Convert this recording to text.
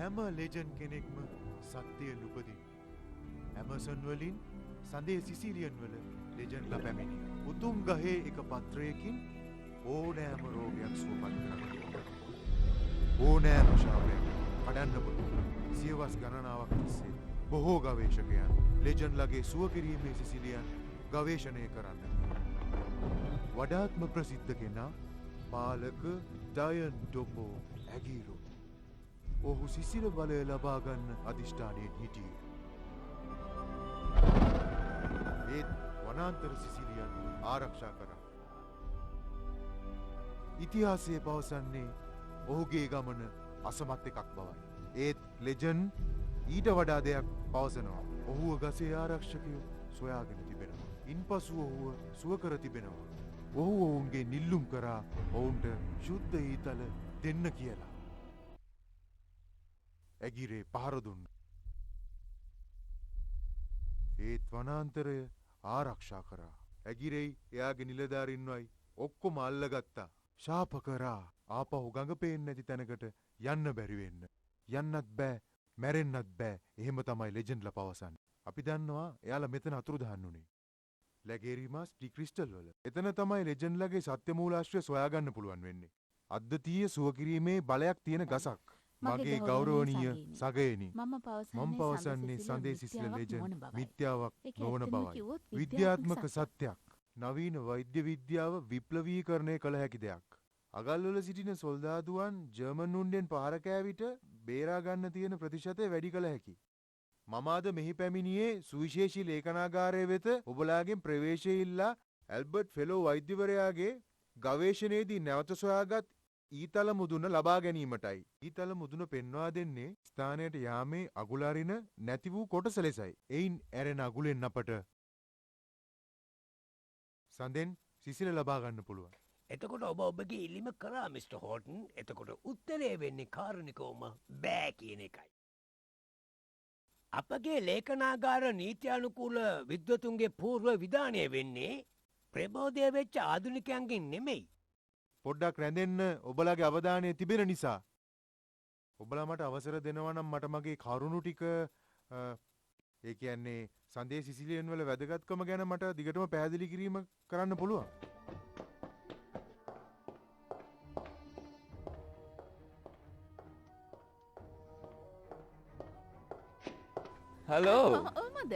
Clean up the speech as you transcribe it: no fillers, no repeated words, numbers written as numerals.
හැම ලෙජන්ඩ් කෙනෙක්ම සත්‍යයෙන් උපදින්නේ. ඇමසන් වලින් සඳේ සිසිලියන් වල ලෙජන්ඩ්ලා පැමිණියා. උතුම් ගහේ එක පත්‍රයකින් ඕනෑම රෝගයක් සුවපත් කරන්න පුළුවන්. ඕනෑම ශාපයක් කඩන්න පුළුවන්. සියවස් ගණනාවක් තිස්සේ බොහෝ ගවේෂකයන් ලෙජන්ඩ්ලාගේ සුව කිරීමේ සිසිලියන් ගවේෂණය කරන්න. වඩාත්ම ප්‍රසිද්ධ කෙනා පාලක ඩයන් ඩොපෝ ඇගීරෝ. ඔහු සිසිල බලය ලබා ගන්න අධිෂ්ඨානයෙන් හිටියේ. ඒත් වනාන්තර සිසිලියන් ආරක්ෂා කරා. ඉතිහාසය පවසන්නේ ඔහුගේ ගමන අසමත් එකක් බවයි. ඒත් ලෙජන්ඩ් ඊට වඩා දෙයක් පවසනවා. ඔහුව ගසේ ආරක්ෂකයෝ සොයාගෙන තිබෙනවා. ඉන්පසු ඔහුව සුව කර තිබෙනවා. ඔහු ඔවුන්ගේ නිල්ලුම් කරා ඔවුන්ට ශුද්ධ ඊතල දෙන්න කියලා. ඇගිරේ පහර දුන්න. ඒත් වනාන්තරය ආරක්ෂා කරා. ඇගිරෙයි එයාගේ නිලධාරින්වයි ඔක්කොම අල්ලගත්තා. ශාප කරා. ආපහු ගඟ පේන්නේ නැති තැනකට යන්න බැරි වෙන්න. යන්නත් බෑ, මැරෙන්නත් බෑ. එහෙම තමයි ලෙජන්ඩ්ලා පවසන්නේ. අපි දන්නවා එයාලා මෙතන අතුරුදහන් වුණේ. ලැගේරිමාස් ඩි ක්‍රිස්ටල් වල. එතන තමයි ලෙජන්ඩ්ලාගේ සත්‍ය මූලාශ්‍රය සොයාගන්න පුළුවන් වෙන්නේ. අද්විතීය සුව කිරීමේ බලයක් තියෙන ගසක්. මගේ ගෞරවනීය සගයනි, මම පවසන්නේ සඳේ සිසිල ලෙජන්ඩ් මිත්‍යාවක් නොවන බවයි. විද්‍යාත්මක සත්‍යයක්. නවීන වෛද්‍ය විද්‍යාව විප්ලවීකරණය කළ හැකි දෙයක්. අගල්වල සිටින සොල්දාදුවන් ජර්මන් උණ්ඩෙන් පහර කෑ විට බේරා ගන්න තියෙන ප්‍රතිශතය වැඩි කළ හැකි. මම අද මෙහි පැමිණියේ සුවිශේෂී ලේඛනාගාරය වෙත ඔබලාගෙන් ප්‍රවේශය ඉල්ලා ඇල්බර්ට් ෆෙලෝ වෛද්‍යවරයාගේ ගවේෂණයේදී නැවත සොයාගත් ඊතල මුදුන ලබා ගැනීමටයි. ඊතල මුදුන පෙන්වා දෙන්නේ ස්ථානයට යාමේ අගුල අරින නැති වූ කොටස ලෙසයි. එයින් ඇරෙන අගුලෙන් අපට සඳෙන් සිසිල ලබා ගන්න පුළුවන්. එතකොට ඔබ ඔබගේ ඉල්ලීම කරා මිස්ටර් හෝටන්. එතකොට උත්තරේ වෙන්නේ කාරුණිකවම බෑ කියන එකයි. අපගේ ලේඛනාගාර නීත්‍යානුකූල විද්වතුන්ගේ පූර්ව විධානය වෙන්නේ ප්‍රබෝධය වෙච්ච ආධුනිකයන්ගෙන් නෙමෙයි. පොඩ්ඩක් රැඳෙන්න ඔබලාගේ අවධානය තිබෙන නිසා. ඔබලා මට අවසර දෙනවා නම් මට මගේ කරුණු ටික, ඒ කියන්නේ සඳේ සිසිලියන් වල වැදගත්කම ගැන මට දිගටම පැහැදිලි කිරීම කරන්න පුළුවන්. හලෝ. ඔව්මද?